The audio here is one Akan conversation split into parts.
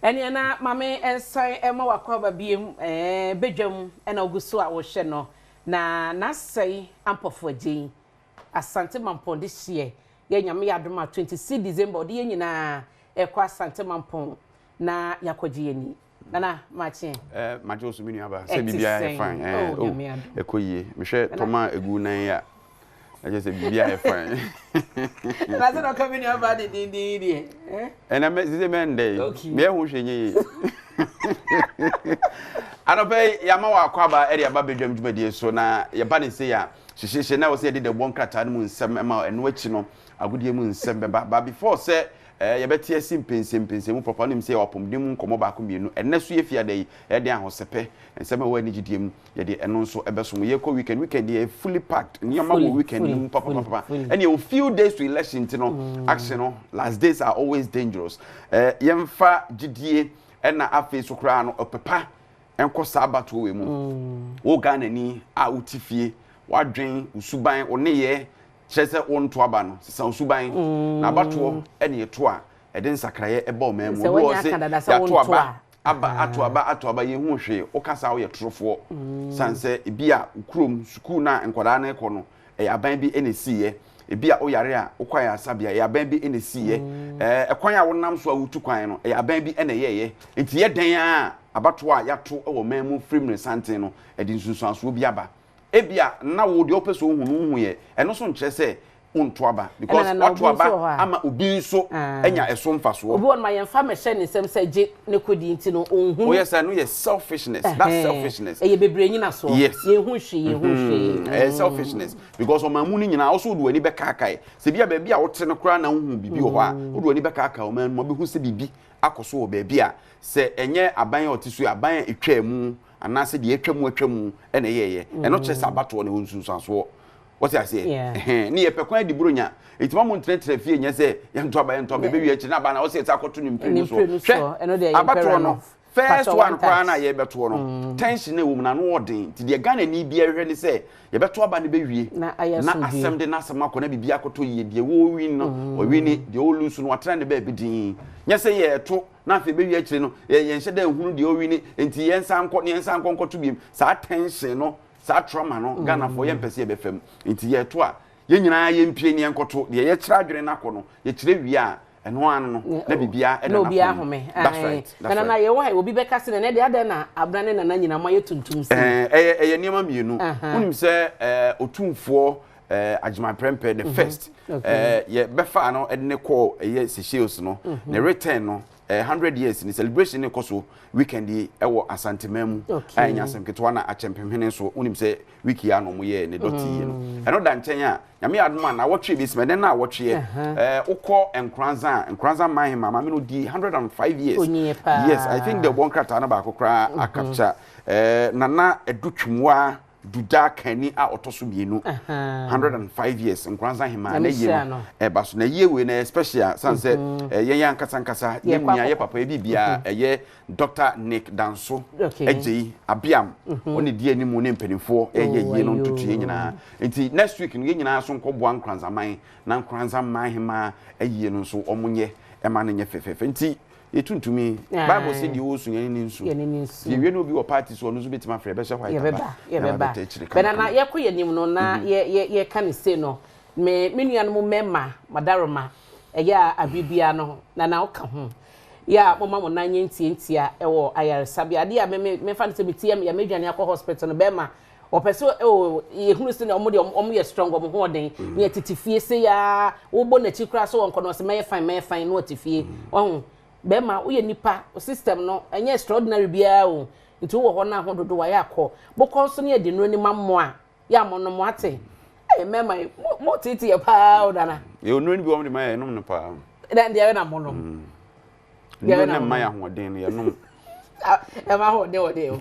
Ɛneɛ na mame nsan ɛma wakɔ aba biem ɛɛ badwam ɛna ogu so a wɔhwɛ no na n'asɛe Ampɔfo Agyei Asante Mampɔn de hyeɛ yɛ Nyame yɛ adom a 26 December ɔde yɛn nyinaa ɛkɔ Asante Mampɔn na yɛakɔgye yɛn ani. Nana makye. Eh, magye wo so me nua ba sɛ biribiara yɛ fine. Eh, oh, ɛkɔ yie. Mehwɛ tɔma a ɛgu nan yi a, na kyerɛ sɛ biribiara yɛ fine. Na sɛ na ɔka me nua ba de dindin deɛ. Ɛna mɛ sise mɛ ndɛ yi. Mɛ ɛho hwɛ nyɛ yie. Anɔpɛ yi yɛama wɔ akɔ aba ɛde aba badwam dwumadie so na yɛba ne se a hyehyehyɛ na ɛwɔ sɛ yɛde dɛbɔ nkrataa no mu nsɛm ɛma ɛno akyi no agodie mu nsɛm bɛba ba before sɛ Ɛɛ, yɛbɛte asi mpɛnsɛmpɛnsɛmu papa. Wonim sɛ yɛwɔ apɔmuden mu nkɔmmɔ baako mmienu. Ɛnnɛ nso yɛ Fiada yi, ɛyɛ den ahosɛpɛ, nsɛm a ɛwɔ anigyedie mu, yɛde ɛno nso bɛsom. Yɛrekɔ weekend, weekend deɛ ɛyɛ fully packed, nneɛma wɔ weekend no mu papapapa. Ɛne yɛwɔ few days to election nti no, action no, last days are always dangerous. Ɛɛ, yɛmfa gyidie ɛna afei nso koraa no, ɔpɛ pa nkɔ saa abatoɔ wei mu. Wo Ghanani a wote fie, w'adwen, wo suban, wo nneyɛɛ, Kyerɛ sɛ wonto aba no, sesa wo suban. Na abatoɔ ne ɛto a ɛde nsakraeɛ ba ɔman mu. Obi wɔ hɔ se yɛato aba, aba, ato aba, ato aba, yɛnhuu hwee. Woka saa a woyɛ torofoɔ. Sane sɛ ebia wo kurom, sukuu no a nkwadaa no rekɔ no, ɛyɛ aban bi na ɛsiiɛ. Ebia woyare a wokɔ ayaresabea, ɛyɛ aban bi na ɛsiiɛ. Ɛkwan a wonam so a wotu kwan no, ɛyɛ aban bi na ɛyɛeɛ. Nti yɛ dɛn ara a, abatoɔ a yɛato wɔ ɔman mu firi mmeresanten no, ɛde nsunsuansoɔ bi aba. Ebia na wo deɛ wopɛ sɛ wohu no wohu yɛ, ɛno nso nkyerɛ sɛ wonto aba because Ɛna na woato obi nso aba wɔ hɔ a. ama obi nso anya ɛso mfasoɔ. Obi wɔ no ma yɛmfa mmɛhyɛ ne nsam sɛ gye ne kɔdi nti no ɔnhunu. Woyɛ saa no yɛ selfishness, that's Ɛhɛn, selfishness. ɛyɛ bebree nyinasoɔ. Yes. Yɛnhu hwee, yɛnhu hwee. Ɛyɛ selfishness because ɔman mu no nyinaa wo nso wode w'ani bɛkaakae. Sɛ ebia baabi a wote no koraa na wohu biribi wɔ hɔ a, wode w'ani bɛkaakae ɔman no mu a wobɛhu sɛ biribi akɔ so wɔ baabi a sɛ ɛnyɛ aban a ɔte so yi, aban a ɛtwaa mu anaasɛ deɛ atwa mu atwa mu na ɛyɛɛyɛ. Ɛno kyerɛ sɛ abatoɔ no ɛwɔ nsunsuansoɔ. Wɔte aseɛ? Ɛhɛn. Ne yɛpɛ kwan adi buronya. Enti ma mo ntenatena fie nyɛ sɛ yɛnto aba yɛnto aba ɛbɛwie akyire na aba no a wɔsɛ yɛsɛ akɔto ne mprenu soɔ. Hwɛ abatoɔ no first one koraa no a yɛbɛtoɔ no tension a ɛwɔ mu no ano ɔden. Nti deɛ Ghanani biara hwɛ ne sɛ yɛbɛto aba no bɛwie na asɛm de n'asɛm akɔ na biribi akɔtɔ yie. Deɛ wɔwin no wɔwini, deɛ ɔlusu no watena ne baabi dinn. Nyɛ sɛ yɛto na afei bɛwie akyire no yɛnhyɛ da nhunu deɛ ɔwini nti yɛnsan nkɔ ne yɛnsan nkɔ nkɔto biem. Saa tension no, saa trauma no Ghanafoɔ yɛmpɛ sɛ yɛbɛfa mu. Nti yɛto a yɛn nyinaa yɛmpie ne yɛnkɔto deɛ yɛkyerɛ adwene no akɔ no, yɛkyerɛ wie a ɛno ara no no na biribiara ɛda n'akwan mu. That's right, that's right. Nana yɛwɔ ha yi obi bɛka sɛ nana deɛ adɛn na Abena ne Nana nyinaa moayɛ tuntum sei? Ɛyɛ ɛyɛ nneɛma mmienu. Wonim sɛ Otumfoɔ Agyeman Prempeh the first yɛ bɛfaa no de ne kɔɔ ɛyɛ Seychelles no ne return no 100 years ne celebration ne kɔ so weekend yi ɛwɔ Asanteman mu a ɛnyɛ asɛm ketewa na Akyɛmpemhene nso wonim sɛ week yi a na wɔn yɛɛ ne dɔte yie no ɛno da nkyɛn a Nyame yɛ adom a nawɔtwe bɛsi ma ɛnɛ na awɔtweɛ wokɔ Nkoranza a Nkoranza man hema maame no di 105 years. Yes, I think the wɔn krataa no baako koraa akapcha Nana Adu Twumwa Duda Kanni a ɔtɔ so mmienu, 105 years, Nkoranza Hemaa n'ayie no ɛba so. N'ayie wei no ɛyɛ special sane sɛ yɛn yɛn ankasa ankasa, yɛn nua, yɛ papa, yɛ biribiara, ɛyɛ Dr. Nick Danso Agyei Abiam, ɔne di anim ne mpanimfoɔ ɛyɛ ayie no ntotoeɛ nyinaa. Nti next week no yɛn nyinaa nso nkɔboa Nkoranza man na Nkoranza man Hemaa ayie no nso wɔn nyɛ ɛma no nyɛ fɛfɛɛfɛ. Nti Yɛtuntumi. Bible se deɛ ɔresu yɛne ne nsu. Yɛne ne nsu. Yɛwie na obi wɔ party so ɔno nso bɛtumi afrɛ yɛbɛhyɛ white aba. Yɛbɛba, yɛbɛba. Na wabɛta akyire kama kama. Bɛnana yɛkɔ yɛn anim no na yɛ yɛ yɛka no sei no, me me nuanom mmarima, madaroma, ɛyɛ a abere biara no Nana woka ho. Yɛ a momma mo nan nyɛ ntiantia wɔ ayaresabea. Adeɛ a me me memfa no sɛ me ti yɛ me ya mɛdwane akɔ hospital no bɛrima wɔpɛ sɛ oh yɛhunu sɛ wɔn deɛ wɔn yɛ strong wɔn ho ɔden mm. ne ɛtete fie sɛ yaa wobɔ n'akyi koraa sɛ wɔnkɔ no ɔsɛ mɛyɛ fine mɛyɛ fine na ɔte fie mm. wɔn bɛrima woyɛ nipa system no ɛnyɛ extraordinary biara o nti wowɔ hɔ no aho dodo wayɛ akɔ bokɔ nso ne yɛde nnuro ne ma mmoa yɛ a mo no mo ate ɛyɛ mmarima yi mo mo tete yɛ paa o dana. Yɛ nnuro no bi wɔn de ma yɛ nom no paa. Ɛdɛ deɛ ɛna mo nom. Nnuro no mma yɛ ahoɔden no yɛnom. Ɛma ahoɔden wɔ deɛ o.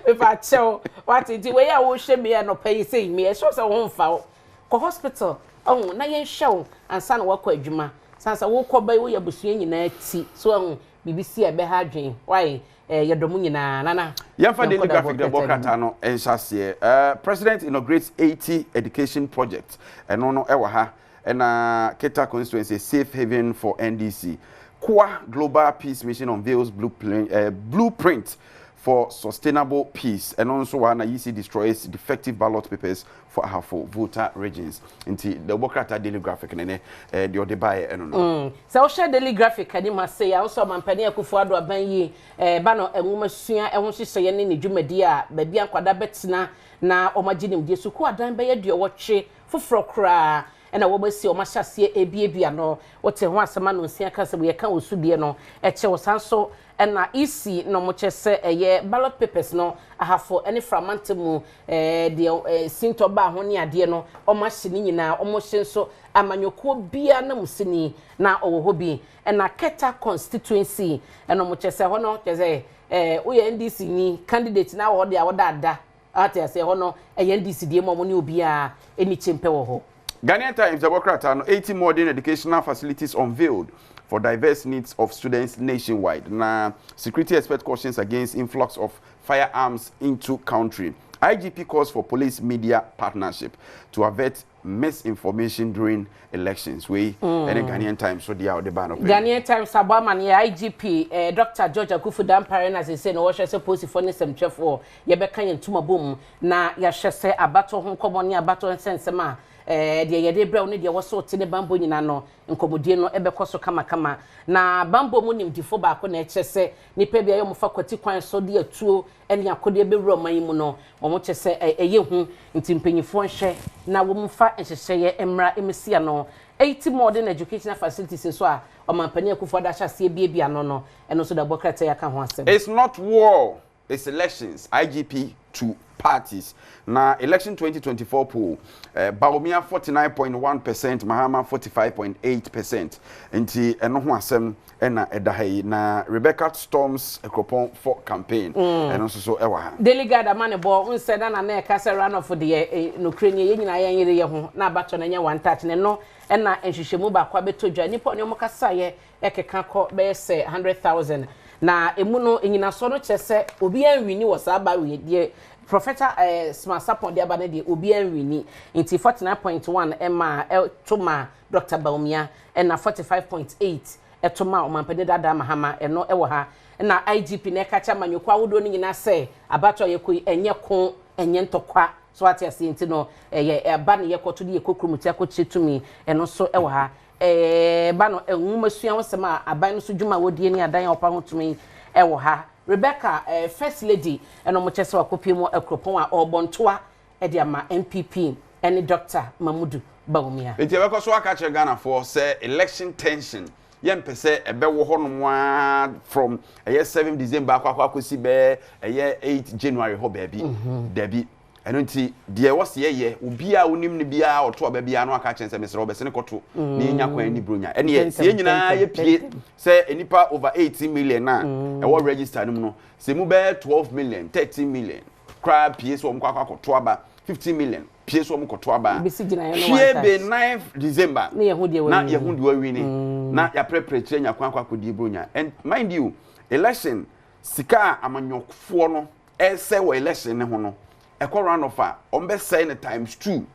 Mefa kyɛw wate nti wei a wohwɛ mi anɔpa yi sɛ mi ɛsɛ sɛ wo ho mfa wo kɔ hospital ɔho na yɛnhwɛ wo ansa na wakɔ adwuma san sɛ wokɔ bɛyi woyɛ abusua nyinaa ti so ɛho biribi si a ɛbɛha adwene wae eh, yɛdɔ mo nyinaa nana. Yɛmfa Daily Graphic de bɔ krataa no nhyɛ aseɛ. President inaugurates 80 education project ɛno no ɛwɔ ha. Ɛna Keta constituency safe haven for NDC. Koa Global Peace Mission unveils blueprint, blueprint for sustainable peace. Ɛno nso wɔ ha na EC destroys defective ballot papers for Ahafo voter regions. Nti deɛ wɔbɔ krataa Daily Graphic ne ne eh, deɛ ɔde baeɛ ɛno no. Sɛ wohwɛ Daily Graphic anim ha sei a, wo sɛ Ɔmampanin Akufo Addo aban yi eh, ba no nwomasua ho nhyehyɛeɛ ne ne dwumadie a baabi a nkwadaa bɛtena na wɔagye nimdeɛ. Sukuu adan bɛyɛ aduɔwɔtwe foforɔ koraa na wɔasi wɔn ahyɛ aseɛ rebuebue ano. Wote ho asɛm a nonsia ka sɛ yɛka wɔ su deɛ no kyɛ wo. Saa nso na EC no wɔkyɛ sɛ ɛyɛ ballot papers no Ahafo ne Fra mantam mu deɛ sintɔ baa ho ne adeɛ no wɔahye ne nyinaa. Wɔhye nso amanyɔkuo biara nanmusini na ɔwɔ hɔ bi. Ɛna Keta constituency na wɔkyɛ sɛ ɛhɔ no kyerɛ sɛ woyɛ NDC ni candidate na wɔ hɔ deɛ a woda ada. Ate aseɛ, ɛhɔ no ɛyɛ NDC deɛ mu a wɔne obiara ɛni kyempɛ wɔ hɔ. Ghanaian Times ɛbɔ krataa no, 80 modern educational facilities unveiled for diverse needs of students nationwide. Na security expert cautions against influx of firearms into country. IGP calls for police media partnership to avert misinformation during elections. Wei ɛne Ghanaian Times so deɛ a ɔde ba no pɛ. Ghanaian Times abɔ amaneɛ IGP eh, Dr. George Akuffo Dampare na seesei no wɔhwɛ sɛ polisifoɔ ne nsɛmtwerɛfoɔ yɛbɛka yɛn ntoma bom na yɛahwɛ sɛ abatoɔ ho nkɔmmɔ ne abatoɔ nsɛnsɛm a eh, deɛ yɛde brɛ wo ne deɛ ɛwɔ sɛ wote ne bammɔ nyinaa no nkɔmmɔdie no bɛkɔ so kamakama. Na bammɔ mu nimdefo baako na ɛkyerɛ sɛ nnipa bi a ɛyɛ wɔfa kwati kwan so de atuo ne akodeɛ bɛwura ɔman yi mu no, wɔn kyɛ sɛ ɛyɛ hu, nti mpanyinfoɔ nhwɛ na wɔn mfa nhyehyɛeɛ mmra mmɛsi ano. 80 modern educational facilities nso a Ɔmanpanin Akufo Addo ahyɛ aseɛ abuebue ano no, ɛno nso Dabɔ krataa yi aka ho asɛm. It's not war, it's elections, IGP to parties. Na election 2024 poll, Bawumia 49.1 percent, Mahama 45.8 percent. Nti ɛno ho asɛm na ɛda ha yi. Na Rebecca storms Akropong for campaign. Ɛno nso so ɛwɔ ha. Daily Guide amanebɔ, Wohu sɛ na Nana ɛka sɛ runoff deɛ, nokorɛ nie, yɛn nyinaa yɛnyere yɛn ho na abatoɔ no nyɛ one touch. Na ɛno na nhwehwɛmu baako abɛtɔ dwa. Nnipa a ɔne wɔn kasaeɛ keka kɔ bɛyɛ sɛ 100,000. Na ɛmu no, nnyinasoɔ no kyerɛ sɛ obiara nwini wɔ saa aba wei deɛ Professor Smart Sarpong de aba no deɛ obiara nwini. Nti 49.1 maa ɛto maa Dɔkta Bawumia ɛna 45.8 ɛto maa Ɔmanpanin Daadaa Mahama, ɛno ɛwɔ ha. Ɛna IGP no ɛka kyerɛ amanyɔkuo ahodoɔ no nyinaa sɛ abatoɔ a yɛkɔ yi ɛnyɛ ko, ɛnyɛ ntɔkwa, so wate aseɛ, nti no ɛyɛ ɛba ne yɛkɔto de yɛkɔ kurom ti akɔkyerɛ tumi, ɛno nso ɛwɔ ha. Ɛba no nwomasua ho nsɛm a aban no so dwuma a wɔdie ne adan a wɔpa ho tumi ɛwɔ ha. Rebecca, First Lady ɛna wɔkyɛ sɛ wakɔpie mu Akuropɔn a ɔrebɔ ntoa de ama NPP ne Dɔkta Mamudu Bawumia. Enti yɛbɛkɔ so aka akyerɛ Ghanafoɔ sɛ election tension yɛmpɛ sɛ ɛbɛwɔ hɔ nom ara from ɛyɛ 7 December akɔ akɔ akɔsi bɛyɛ ɛyɛ 8 January hɔ baabi. Dabi. Ɛno nti deɛ ɛwɔ sɛ yɛyɛ, obiara a wonim no biara a ɔto aba biara no aka akyerɛ no sɛ mesrɛ wo bɛsene kɔto na yɛnya kwan nni Buronya. Ɛneɛ sɛ yɛn nyinaa yɛpie sɛ nnipa over 18 million a ɛwɔ register no mu no, sɛ emu bɛyɛ 12 million, 13 million koraa pie sɛ wɔn kɔ akɔ akɔto aba, 15 million pie sɛ wɔn kɔto aba a, hwie be 9 December na yɛhu deɛ wawini na yɛaprɛprɛ kyerɛ nya kwan akɔ akɔdi Buronya. And mind you, election sika a amanyɔfoɔ no ɛresɛe wɔ election no ho no, ɛkɔ run off a, wɔn bɛsɛe no times two.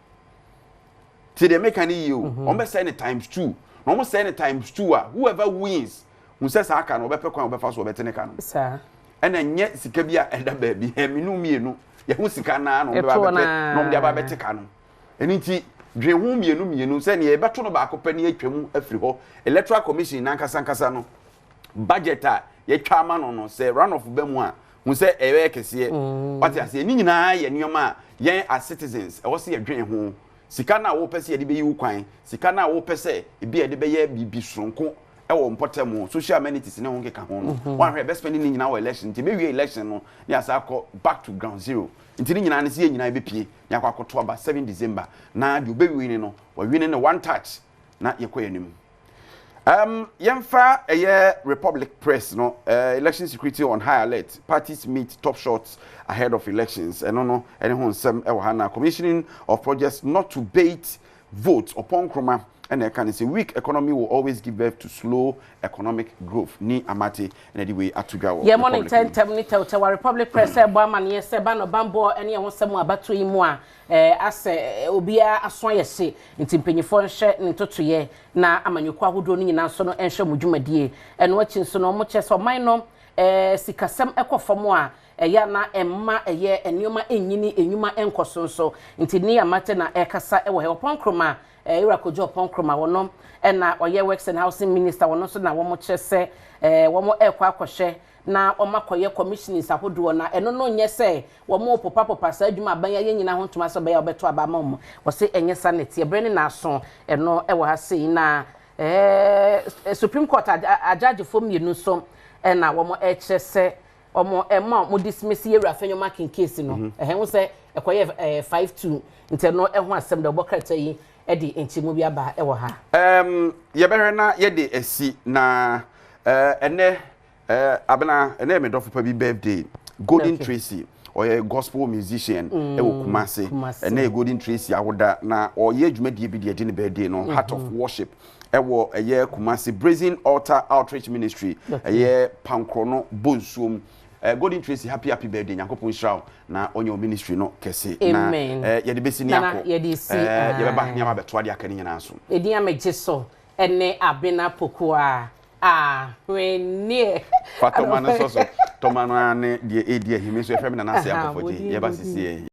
Tie deɛ meka no yie o, wɔn bɛsɛe no times two. Na wɔn sɛe no times two a, whoever wins, hu sɛ saa ka no wɔbɛpɛ kwan a wɔbɛfa so wɔbɛte ne ka no. Ɛna nyɛ sika bi a ɛda baabi, ɛmenu mmienu, yɛho sika naa na wɔn bɛba abɛpɛ na wɔn de aba abɛte ka no. Ɛno nti, dwen ho mmienu mmienu sɛ nea yɛbɛto no baako pɛ ne atwa mu afiri hɔ. Electoral Commission n'ankasa ankasa no, budget a yɛatwa ama no no, sɛ runoff ba mu a, hu sɛ ɛbɛyɛ kɛseɛ. Wate aseɛ? Ne nyinaa yɛ nneɛma a yɛn as citizens ɛwɔ sɛ yɛdwen ho. Sika no a wopɛ sɛ yɛde bɛyi wo kwan, sika no a wopɛ sɛ ebi a yɛde bɛyɛ biribi soronko wɔ mpɔtam, social amenities ne ho nkeka ho no, woanhwɛ a yɛbɛspend ne nyinaa wɔ election. Nti ɛbɛwie election no na yɛasan akɔ back to ground zero. Nti ne nyinaa ne sɛ yɛn nyinaa yɛbɛpue na yɛakɔ akɔto aba 7 December na deɛ ɔbɛwini no, wawini no one touch na yɛkɔ yɛn anim. Um, yɛmfa ɛyɛ Republic Press no, election security on high alert, parties meet top shots ahead of elections. Ɛno no, ɛne ho nsɛm ɛwɔ ha na commissioning of projects not to bait votes, Ɔpɔn Nkrumah. na ɛka no sɛ weak economy will always give birth to slow economic growth. Ni Amate na ɛde wei ato dwa wɔ Yɛmmɔ no Republic no mu. ntɛmntɛm ne tɛwtɛw a Republic Press rebɔ amanneɛ sɛ ba no bammɔ ne ɛho nsɛm wɔ abatoɔ yi mu a, asɛ obiara aso ayɛ hye nti mpanyinfoɔ nhwɛ ne ntotoeɛ na amanyɔkuo ahodoɔ no nyinaa nso no nhwɛ wɔn dwumadie. Ɛno akyi nso no wɔkyerɛ sɛ ɔman no sikasɛm kɔ fam a ɛyɛ a na ɛmma ɛyɛ nneɛma nnyini, nnwuma nkɔ so nso. Nti Nii Amartey na ɛrekasa wɔ ha. Ɔpɔn Nkrumah, Ewura Kojo Ɔpɔn Nkrumah, wɔno na ɔyɛ Works and Housing Minister, wɔno nso na wɔkyerɛ sɛ wɔrekɔ akɔhwɛ na wɔakɔyɛ commissionings ahodoɔ na ɛno no nyɛ sɛ wɔrepopapopa saa adwuma a aban yi ayɛ nyinaa ho ntoma sɛ ɛbɛyɛ a wɔbɛto aba ama wɔn. Wɔse ɛnyɛ saa na ɛteɛ. Berɛ ne naaso ɛno wɔ ha sei na Supreme Court agyagyefoɔ mmienu nso na wɔrekyerɛ sɛ wɔn ɛma wɔn dismiss Yewura Afenyo Markin case no. Ɛhɛn ho sɛ ɛkɔyɛ 5-2 nti ɛno ɛho asɛm deɛ wɔbɔ krataa yi de nkyɛmu bi aba wɔ ha. Yɛbɛhwɛ na yɛde asi na ɛnɛ Abena, ɛnɛ yɛ me dɔfo pa bi birthday. Golden Tracy, ɔyɛ gospel musician ɛwɔ Kumasi. Ɛnɛ yɛ Golden Tracy awoda na ɔyɛ dwumadie bi de agye ne birthday no, Heart of Worship ɛwɔ ɛyɛ Kumasi Brazen Altar Outreach Ministry, ɛyɛ Pankorɔ no Bonsuom. Golden Tracy, happy happy birthday, Nyankopɔn nhyira wo na ɔnyɛ wo ministry no kɛse. Na yɛde bɛsi ne akɔ. Yɛbɛba ne aba bɛtoa de aka ne nyinaa so. Edin a megye so ne Abena Pokuaa. Ahweneɛ. Fa tɔma no sɔ so. Tɔma no ara ne deɛ ɛredi ahim. Me nso yɛfrɛ me Nana Asea Nkɔfɔgye. Yɛba seesei.